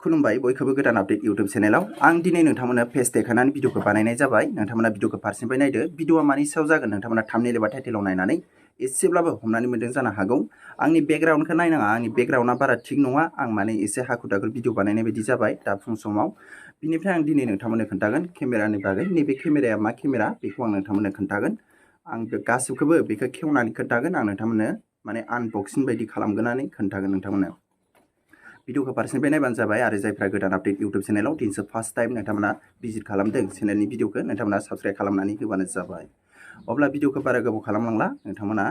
खुलुमबाय बयखौबो गोदान आपडेट YouTube चेनेलाव आं दिनै नोंथांमोननो फेस देखायनानै भिडिअखौ बानायनाय जाबाय। नोंथांमोना भिडिअखौ फारसेनिफ्राय नायदो। भिडिअआ मानि सायाव जागोन नोंथांमोना थाम्बनेल एबा टाइटेलाव नायनानै एसेब्लाबो हमनानै मोनदों जानो हागौ। आंनि बेकग्राउन्डखौ नायनाङा, आंनि बेकग्राउन्डआ बारा थिग नङा। आं माने एसे हाखु दाखु भिडिअ बानायनाय बायदि जाबाय दा फुं समाव। बिनिफ्राय आं दिनै नोंथांमोननो खोन्थागोन केमेरानि बागै। नैबे केमेराया मा केमेरा बेखौ आं नोंथांमोननो खोन्थागोन। आं गासिबखौबो बेखौ खेवनानै खोन्थागोन। आं नोंथांमोननो माने आनबक्सिं बायदि खालामगोनानै खोन्थागोन नोंथांमोननो। भिडिअखौ फारसेनिफ्राय नायबानो जाबाय आरो जायफ्रा गोदान आपडेट YouTube चेनेलाव दिनैसो फार्स्ट टाइम नोंथांमोना भिजिट खालामदों चेनेलनि भिडिअखौ नोंथांमोना साबस्क्राइब खालामनानै होबानो जाबाय। अब्ला भिडिअखौ बारा गोबाव खालामलांला नोंथांमोना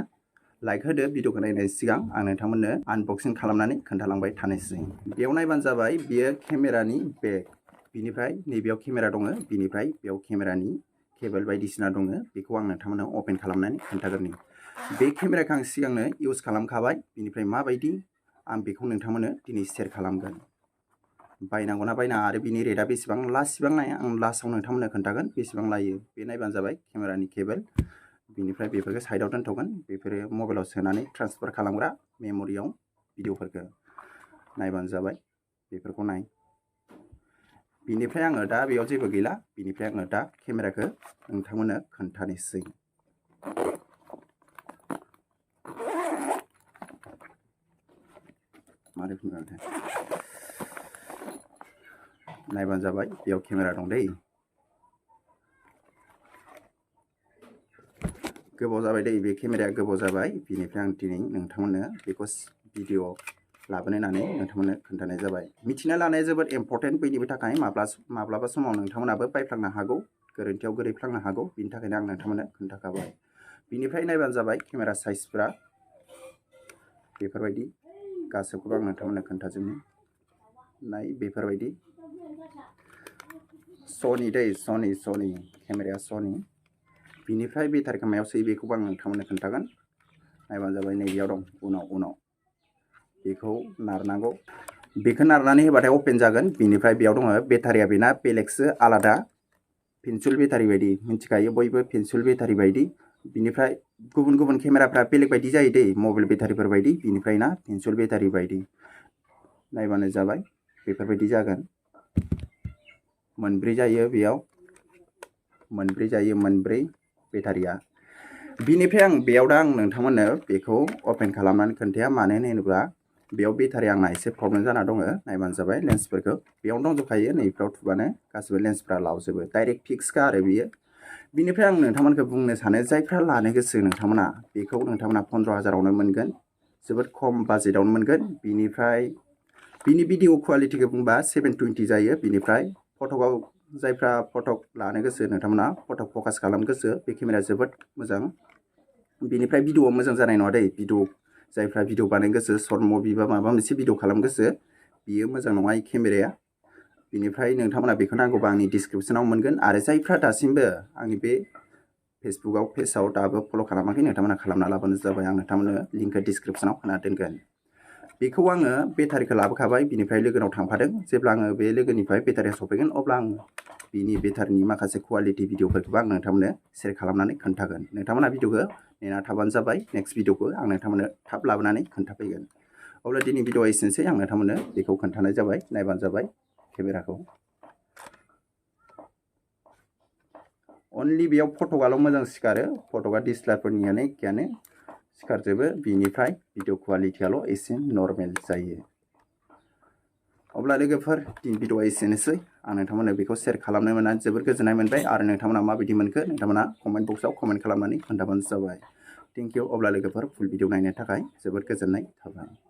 लाइक होदो। भिडिअखौ नायनायनि सिगां आं नोंथांमोननो आनबक्सिं खालामनानै खोन्थालांबाय थानोसै। बेयाव नायबानो जाबाय बेयो केमेरानि बेग। बिनिफ्राय नैबेयाव केमेरा दङ, बिनिफ्राय बेयाव केमेरानि केबोल बायदिसिना दङ। बेखौ आं नोंथांमोननो अपेन खालामनानै खोन्थागोरनि। बे केमेराखौ आं सिगांनो इउज खालामखाबाय। बिनिफ्राय माबायदि आं बेखौ नोंथांमोननो दिनै शेयार खालामगोन। बायनांगौना बायनाङा आरो बिनि रेटआ बेसेबां लास्टसिबां नाया आं लास्टआव नोंथांमोननो खोन्थागोन बेसेबां लायो। बे नायबानो जाबाय केमेरानि केबोल। बिनिफ्राय बेफोरखौ साइडआव दोनथ'गोन। बेफोरो मबाइलाव सोनानै ट्रान्सफार खालामग्रा मेम'रियाव भिडिअफोरखौ नायबानो जाबाय। बेफोरखौ नाय। बिनिफ्राय आङो दा बेयाव जेबो गैला। बिनिफ्राय आङो दा केमेराखौ नोंथांमोननो खोन्थानोसै। मारै बुंगोन नायबानो जाबाय बेयाव केमेरा दं दै। गोबाव जाबाय दै, बे केमेराया गोबाव जाबाय। बिनिफ्राय आं दिनै नोंथांमोननो बेखौ भिडिअ लाबोनो होननानै नोंथांमोननो खोन्थानाय जाबाय। मिथिना लानाया जोबोद इम्परटेन्ट बैनिबो थाखाय। माब्लाबा समाव नोंथांमोनाबो बायफ्लांनो हागौ, गोरोन्थियाव गोलैफ्लांनो हागौ। बिनि थाखायनो आं नोंथांमोननो खोन्थाखाबाय। बिनिफ्राय नायबानो जाबाय केमेरा साइजफ्रा बेफोरबायदि। गासैखौबो आं नोंथांमोननो खोन्थाजोबनो नाय। बेफोरबायदि सनि दै, सनि केमेराया सनि। बिनिफ्राय बेटारिखौ मायाव सोयो बेखौबो आं नोंथांमोननो खोन्थागोन। नायबानो जाबाय नैबेयाव दं उनाव बेखौ नारनांगौ। बेखौ नारनानै होबाथाय अपेन जागोन। बिनिफ्राय बेयाव दङ बेटारिया बेना बेलेगसो आलादा, पेन्सिल बेटारि बायदि। मिथिखायो बयबो पेन्सिल बेटारि बायदि। बिनिफ्राय गुबुन गुबुन केमेराफ्रा बेलेग बायदि जायो दै, मबाइल बेटारिफोर बायदि। बिनिफ्राय ना पेन्सिल बेटारि बायदि। नायबानो जाबाय बेफोरबायदि जागोन। मोनब्रै जायो बेयाव, मोनब्रै बेटारिया। बिनिफ्राय आं बेयाव दा आं नोंथांमोननो बेखौ अपेन खालामनानै खोन्थाया। मानो होनोब्ला बेयाव बेटारि आंना एसे प्रब्लेम जाना दङ। नायबानो जाबाय लेन्सफोरखौ बेयावनो दंजोबखायो। नैफ्राव थुबानो गासिबो लेन्सफ्रा लावजोबो, डाइरेक्ट फिक्सखा आरो बियो। बिनिफ्राय आं नोंथांमोनखौ बुंनो सानो जायफ्रा लानो गोसो नोंथांमोना बेखौ नोंथांमोना 15,000आवनो मोनगोन। जोबोद खम बाजेटावनो मोनगोन। बिनिफ्राय बिनि भिडिअ क्वालिटिखौ बुंबा 720 जायो। बिनिफ्राय फटकआव जायफ्रा फटक लानो गोसो नोंथांमोना फटक फकास खालामनो गोसो बे केमेराया जोबोद मोजां। बिनिफ्राय भिडिअआ मोजां जानाय नङा दै। जायफ्रा भिडिअ बानायनो गोसो सर्ट मुभि बा माबा मोनसे भिडिअ खालामनो गोसो बियो मोजां नङा এই केमेराया। बिनिफ्राय नोंथांमोना बेखौ नांगौबा आंनि डिसक्रिपसनाव मोनगोन। आरो जायफ्रा दासिमबो आंनि बे पेजआव दाबो फल' खालामाखै नोंथांमोना खालामना लाबानो जाबाय। आं नोंथांमोननो लिंकखौ डिसक्रिपसनाव होना दोनगोन। बेखौ आङो बेटारिखौ लाबोखाबाय। बिनिफ्राय लोगोनाव थांफादों। जेब्ला आङो बे लोगोनिफ्राय बेटारिया सफैगोन अब्ला आं बिनि बेटारिनि माखासे क्वालिटि भिडिअफोरखौबो आं नोंथांमोननो शेयार खालामनानै खोन्थागोन। नोंथांमोना भिडिअखौ नेना थाबानो जाबाय। नेक्स्ट भिडिअखौ आं नोंथांमोननो थाब लाबोनानै खोन्थाफैगोन। अब्ला दिनै भिडिअआ एसेनोसै। आं नोंथांमोननो बेखौ खोन्थानाय जाबाय। नायबानो जाबाय केमेराखौ। अनलि बेयाव फटकआल' मोजां सिखारो। फटकआ डिएसएलआरफोरनियानो एखेयानो सिखारजोबो। बिनिफ्राय भिडिअ क्वालिटियाल' एसे नर्मेल जायो। अब्ला लोगोफोर दिनै भिडिअआ एसेनोसै। आं नोंथांमोननो बेखौ शेयार खालामनो मोननानै जोबोर गोजोननाय मोनबाय। आरो नोंथांमोना माबायदि मोनखो नोंथांमोना कमेन्ट बक्सआव कमेन्ट खालामनानै खोन्थाबानो जाबाय। Thank you. अब्ला लोगोफोर फुल भिडिअ नायनो थाखाय जोबोर गोजोननाय थाबाय।